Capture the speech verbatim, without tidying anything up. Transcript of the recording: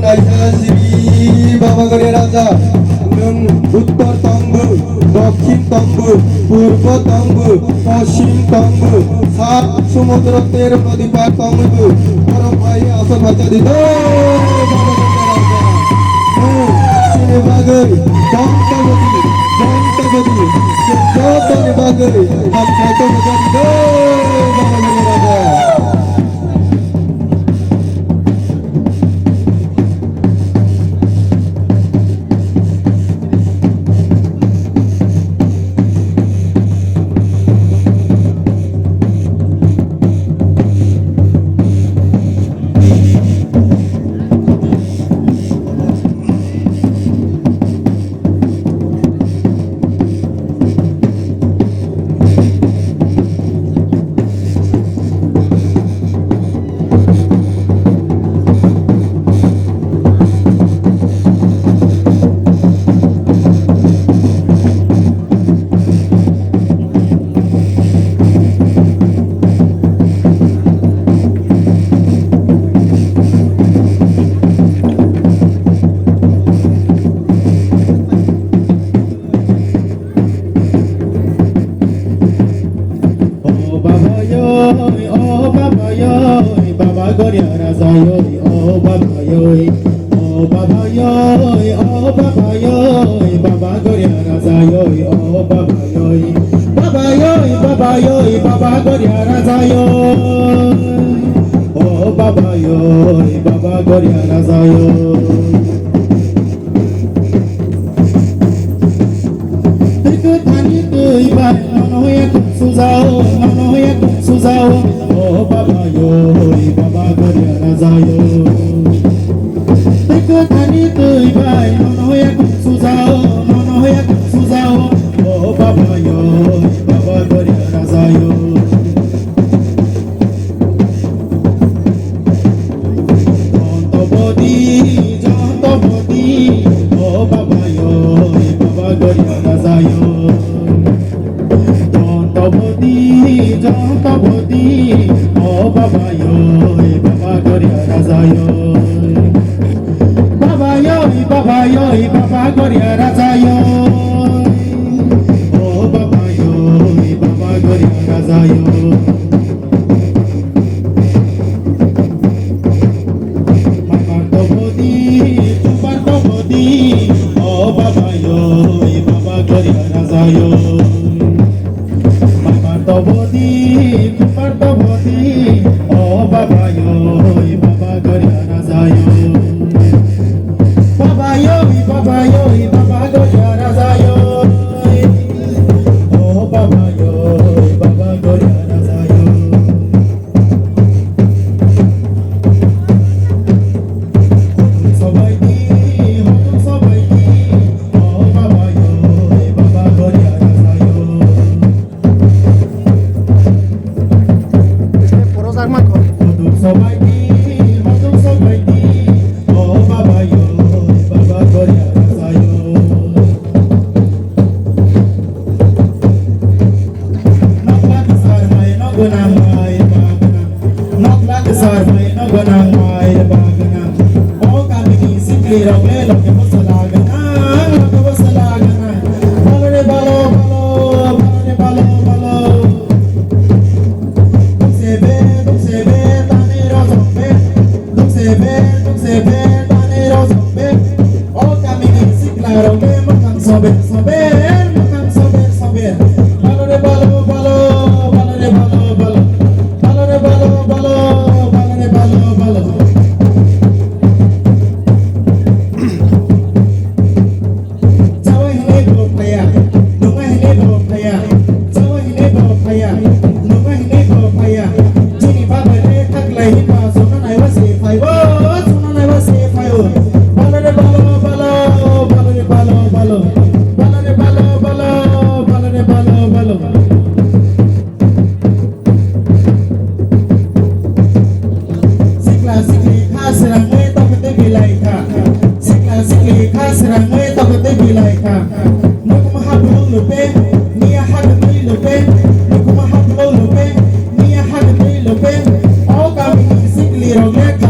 Naisha simi Baba Gori Raja, nwng uttor tongbu, dokhin tongbu, purbo tongbu, poschim tongbu, sat sumudro tero nodi par tongbu, borok bai aswk bacha di do, Baba Gori Raja. Nwng chini bagwi bontobodi, bontobodi, chwng jotoni bagwi hamkrai tongbu jani do, Baba Gori Raja. O baba yoi, o baba yoi, baba Goria Raja yoi, o baba yoi, o baba yoi, o baba yoi, baba Goria Raja yoi, o baba yoi, baba yoi, baba yoi, baba Goria Raja yoi, o baba yoi, baba Goria Raja yoi. Twi kwthani twi bai nono ya kum sujao, nono ya kum sujao. O baba yoi, baba Goria Raja yoi. Twi kwthani twi bai nono ya kum sujao, nono ya kum sujao. O baba yoi, baba Goria Raja yoi. Jontobodi, jontobodi, o baba yoi, baba Goria Raja yoi. Jontobodi, jontobodi, o baba yoi, baba Goria Raja yoi. Baba yoi, baba yoi, baba Goria Raja yoi. O baba yoi, baba Goria Raja yoi. Mapar tobodi, chupar tobodi, o baba yoi, baba Goria Raja yoi. Mapar tobodi, chupar tobodi, o baba yoi, baba Goria Raja yoi. Baba yoi, baba yoi, baba Goria Raja yoi. O baba yoi, baba Goria Raja yoi. Hotung sobaidi, hotung sobaidi, o baba yoi, baba Goria Raja yoi. Hotung sobaidi, hotung sobaidi, o baba yoi, baba Goria Raja yoi. Nokla kwchar bai no gwnang bai ba gwnang. Nokla kwchar bai no gwnang bai ba gwnang. O kamini sikli rok le loke bo sala gwnang, loke bo sala gwnang. Balo re balo, balo, balo re balo, balo. Dukse be, dukse be, tani rosong be. Dukse be, dukse be, tani rosong be. O kamini sikla rok be mwkhang sober sober, mwkhang sober sober. Balo re balo, balo, balo re balo, balo. Balo re balo, balo, balo re balo, balo. Chawi hinwi bo phaiya, nungwi hinwi bo phaiya, chawi hinwi bo phaiya, nungwi hinwi bo phaiya. Chini babai le khaklai hinba songna naiwa se phaibo, songna naiwa se phaio. Balo re balo, balo, balo re balo, balo. Balo re balo, balo, balo re balo, balo. Sikla sikli kha srangwi tokotwi bilai kha. Sikla sikli kha srangwi tokotwi bilai kha. Nukma hablung lupe, niya hagatwi lupe. Nukma hablung lupe, niya hagatwi lupe. O kamini sikli rok le kha